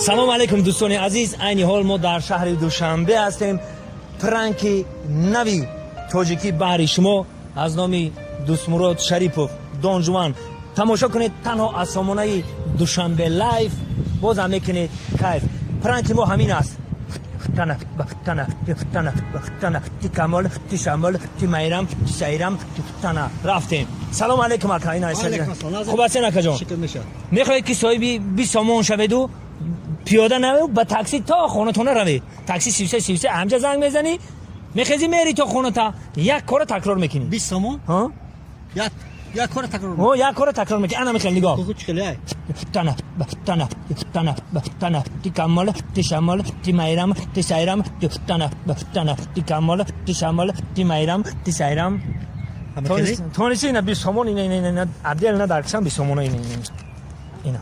Салом алейкум, дӯстони азиз. Айни ҳол мо дар шаҳри Душанбе ҳастем. Пранки нави тоҷикӣ баҳри шумо аз номи Дӯстмурод Шарипов, Донжуан. Тамошо кунед танҳо аз сомонаи Душанбе Лайф, бозам мекунед кайф. Пранки мо ҳамин аст: тана тана тана тана ти камол ти шамол ти майрам ти сайрам ти тана. Рафтем. Салом алейкум, ака. Ина, хуб ҳастен, акаҷон? Мехоҳед, ки соҳиби 20 сомон шаведу пиёда навед, ба такси то хонатона равед? Такси 33 33, ҳамҷа занг мезанӣ, мехези, мери то хоната. Як кора такрор мекунӣ. 20 сомон? Як кора такрор? О, як кора такрор мекунӣ. Ана мехел, нигоҳ. Тана тана тана тана ти камол ти шамол ти майрам ти сайрам ти тана тана ти камол ти шамол ти майрам ти сайрам. Тонисти, ина 20 сомон. Ина, ина, ина, отдельно дар кисам 20 сомона. Ина, ина, ина.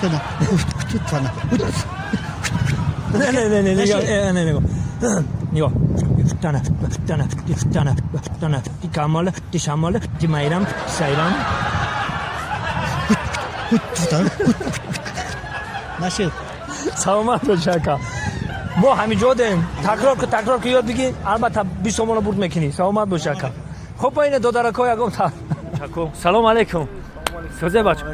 Тана тана. Не, не, не, не, нигоҳ, не, нигоҳ, нигоҳ. Тана тана тана тана ти камол ти шамол ти майрам ти сайрам. Нашид. Саломат бош, ака. Мо ҳамиҷо дем. Такрор ку, такрор ку, ёд бигир. Албатта, 20 сомона бурд мекунӣ. Саломат бош, ака. Хуб, ба ина додарако ягон. Салом алейкум. Созе, бачо,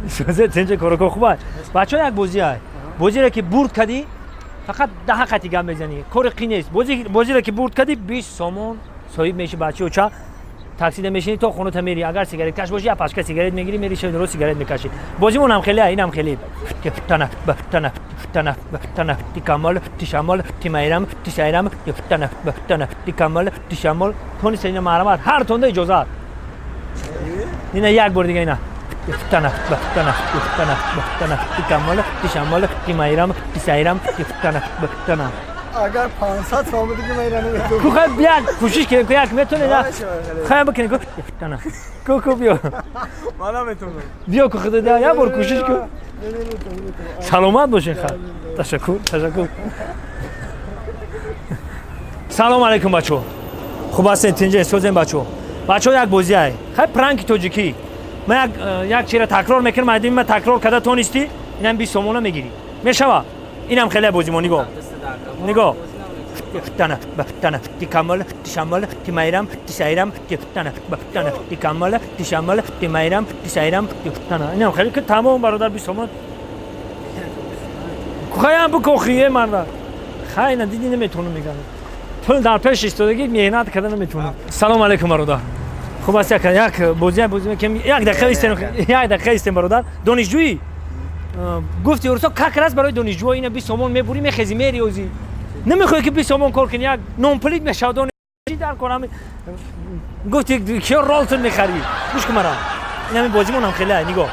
созе, тинҷе, короко хуба, бачо? Як бозӣ ай. Бозире ки бурд кардӣ, фақат даҳа қати гап мезанӣ, кори қӣ нест. Бозире ки бурд кардӣ, 20 сомон соҳиб меши. Бачи оча, таксида мешинӣ, то хоната мери. Агар сигареткаш бошӣ, як пачка сигарет мегирӣ, мери, шаби сигарет мекашӣ. Бозимон ҳам хеле, инам хеле. Тана тана тана тана ти камол ти шамол ти майрам ти сайрам тана тана ти камол ти шамол. Тониста, ина, маҳрамат, ҳар тонда иҷозат. Ина, як бор дига, ина. Тана тана тана тана ти камол ти шамол ти майрам ти сайрам тана тана. Агар 500 сомон дига, ман ира наметонам. Ку, хай, як кӯшиш кунем, ку, як метоне на? Хай, бикунем, ку, тана, ку, ку, биё. Ман наметонам. Биё, ку, худо, як бор кӯшиш кун. Саломат бошин. Хай, ташаккур, ташаккур. Салом алейкум, бачо. Хуб ҳастен, тинҷе, созем, бачо? Бачо, як бозӣ ай. Хай, пранки тоҷикӣ. Ман як чира такрор мекунам, айдими ман такрор карда тонистӣ, инам 20 сомона мегирӣ. Мешава? Инам хеле бозимо. Нигоҳ, нигоҳ. Тана тана ти камол ти шамол ти майрам ти сайрам ти тана тана ти камол ти шамол ти майрам ти сайрам ти тана. Инам хеле ки, тамом, бародар, 20 сомон. Хаям бикохие, марда. Хай, на, диди, наметонам, мегам, пул дар пеш истодагӣ, меҳнат карда наметонам. Салом алейкум, бародар. Хуб аст? Як бозия бозӣ мекунем. Як дақиқа истем, як дақиқа истем, бародар. Донишҷӯӣ гуфти урусо, как раз барои донишҷӯҳо. Ина, 20 сомон мебурӣ, мехези, мери. Озӣ намехоҳӣ, ки 20 сомон кор кунӣ, як нонплит мешавад дар кор. Гуфти киё, Ролтон мехарӣ. Гӯш кун мара, инами бозимонам хеле. Нигоҳ: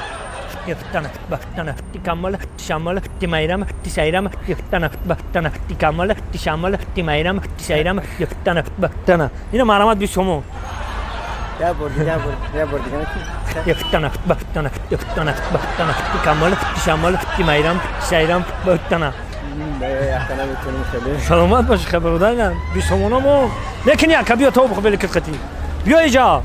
тана тана ти камол ти шамол ти майрам ти сайрам тана тана ти камол ти шамол ти майрам ти сайрам тана тана. Ина, марамат, 20 сомон. Як бор, як бор, як бор дига. Тана тана тана тана ти камол ти шамол ти майрам ти сайрам тана. Саломат боши. Хай, бародар, 20 сомонамо лекин яка. Биё, то бихо, китқати, биё иҷа.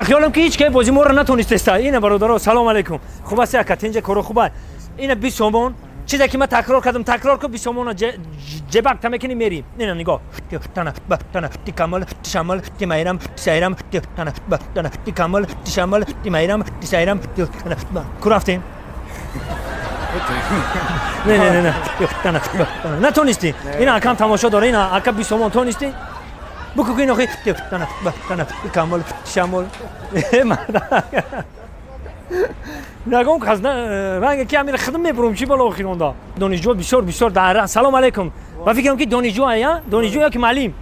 Хиёлам ки ҳеҷ ке бози моро натонистеста. Ина, бародаро, салом алейкум. Хуб аст, яка, тинҷа, коро хуба? Ина, 20 сомон. Чизе ки ман такрор кардам, такрор ку, 20 сомона ҷебакта мекунӣ, мери. Ина, нигоҳ: тана тана ти камол ти шамол ти майрам ти сайрам ти тана тана ти камол ти шамол ти майрам ти сайрам. Ку, рафтем? Не, не, не, не, натонистӣ. Ина, акам тамошо дора. Ина, ака, 20 сомон. Тонистӣ? Буку, ку, ина, тана тана ти камол ти шамол. Ягон кас ранге ки амира хидм мебурум. Чӣ бало охиронда донишҷӯ бисёр бисёр дар. Салом алейкум. Ба фикрам, ки донишҷӯ ая, донишҷӯ ё ки муаллим?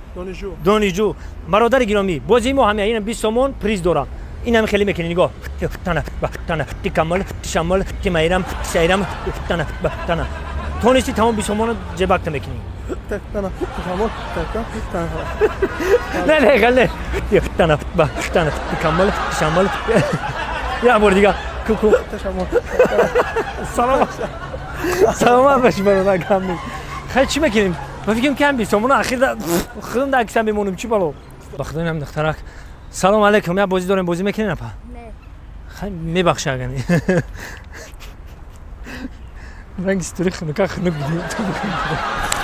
Донишҷӯ. Бародари гиромӣ, бозии мо ҳама ина, 20 сомон приз дорам. Инам хеле мекунӣ. Нигоҳ: тана тана ти камол ти шамол ти майрам ти сайрам тана тана. Тонисти, тамом, 20 сомона ҷебакта мекунӣ. Не, не, хеле тана тана ти камол ти шамол. Як бор дига, ку. Салом, саломат бошӣ, бародар. Гам хай, чӣ мекунем? Ба фикрам, ки ҳам 20 сомона ахир худам дар кисам мемонем. Чӣ бало, ба худо. Инам духтарак. Салом алейкум. Як бозӣ дорем, бозӣ мекунем, апа? Хай, мебахши, агани. Ранги стори хунука хунук будӣ.